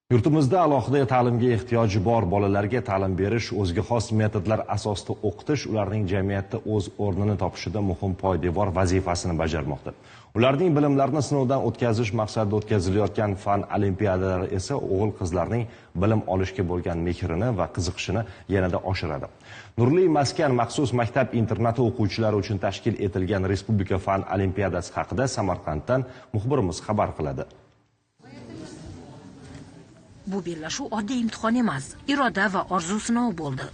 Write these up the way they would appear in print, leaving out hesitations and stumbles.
Yurtimizda alohida ta'limga ehtiyoji bor bolalarga ta'lim berish, o'ziga xos metodlar asosida o'qitish ularning jamiyatda o'z o'rnini topishida muhim poydevor vazifasini bajarmoqda. Ularning bilimlarini sinovdan o'tkazish maqsadida o'tkazilayotgan fan olimpiadalari esa o'g'il-qizlarning bilim olishga bo'lgan mehrini va qiziqishini yanada oshiradi. Nurli maskan maxsus maktab-internati o'quvchilari uchun tashkil etilgan Respublika fan olimpiadasi haqida Samarqanddan muxbirimiz xabar qiladi. Bu bellashuv oddiy imtihon emas, iroda va orzu sinovi bo'ldi.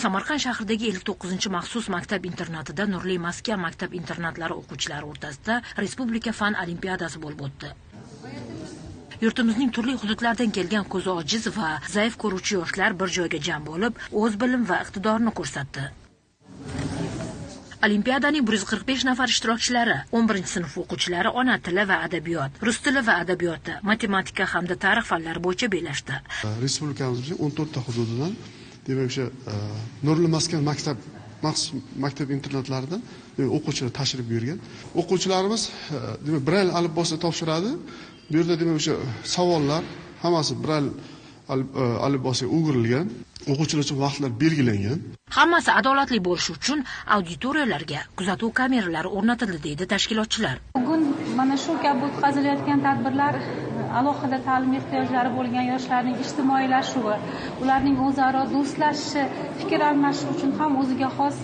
Samarqand shahridagi 59-maxsus maktab-internatida Nurli maskan maktab-internatlari o'quvchilari o'rtasida Respublika fan olimpiadasi bo'lib o'tdi. Yurtimizning turli hududlaridan kelgan ko'zi ojiz va zaif ko'ruvchi yoshlar bir joyga jam bo'lib, o'z bilim va iqtidorini ko'rsatdi. Olimpiadaning 145 nafar ishtirokchilari, 11-sinf o'quvchilari ona tili va adabiyot, rus tili va adabiyoti, matematika hamda tarix fanlari bo'yicha bellashdi. Respublikamizning 14 ta hududidan, demak, o'sha Nurli maskan maktab, maxsus maktab internatlaridan o'quvchilar tashrif buyurgan. O'quvchilarimiz demak Brayl alifbosida topshiradi. Bu yerda demak o'sha savollar hammasi Brayl alifbosiga o'girilgan. O'quvchilar uchun vaqtlar belgilangan. Hammasi adolatli bo'lishi uchun auditoriyalarga kuzatuv kameralari o'rnatildi, deydi tashkilotchilar. Bugun mana shu kabi o'tkazilayotgan tadbirlar alohida ta'lim ehtiyojlari bo'lgan yoshlarning ijtimoiylashuvi, ularning o'zaro do'stlashishi, fikr almashishi uchun ham o'ziga xos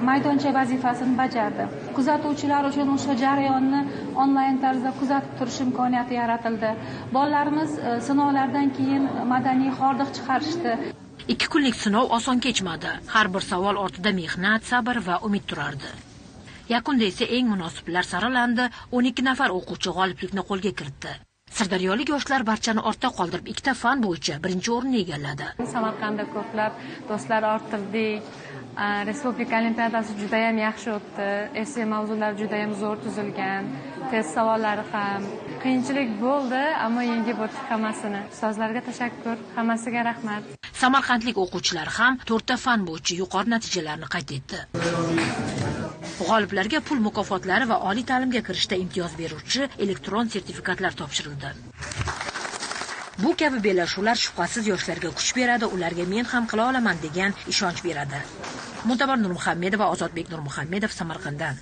maydoncha vazifasini bajardi. Kuzatuvchilar uchun o'sha jarayonni onlayn tarzda kuzatib turish imkoniyati yaratildi. Bolalarimiz sinovlardan keyin madaniy hordiq chiqarishdi. 2 kunlik sinov oson kechmadi. Har bir savol ortida mehnat, sabr va umid turardi. Yakunda esa eng munosiblar saralandi, 12 nafar o'quvchi g'oliblikni qo'lga kiritdi. Sirdaryolik yoshlar barchani ortda qoldirib, 2 ta fan bo'yicha birinchi o'rinni egalladi. Samarqandda ko'plab do'stlar orttirdik. Respublika olimpiadasi juda ham yaxshi o'tdi. Esse mavzulari juda ham zo'r tuzilgan. Test savollari ham qiyinchilik bo'ldi, ammo yengib o'tdik hammasini. Ustozlarga tashakkur, hammasiga rahmat. Samarqandlik o'quvchilar ham 4 ta fan bo'yicha yuqori natijalarni qayd etdi. G'oliblarga pul mukofotlari va oliy ta'limga kirishda imtiyoz beruvchi elektron sertifikatlar topshirildi. Bu kabi bellashuvlar shubhasiz yoshlarga kuch beradi, ularga men ham qila olaman degan ishonch beradi. Muntavar Nurmuhammedova, Ozodbek Nurmuhammedov, Samarqanddan.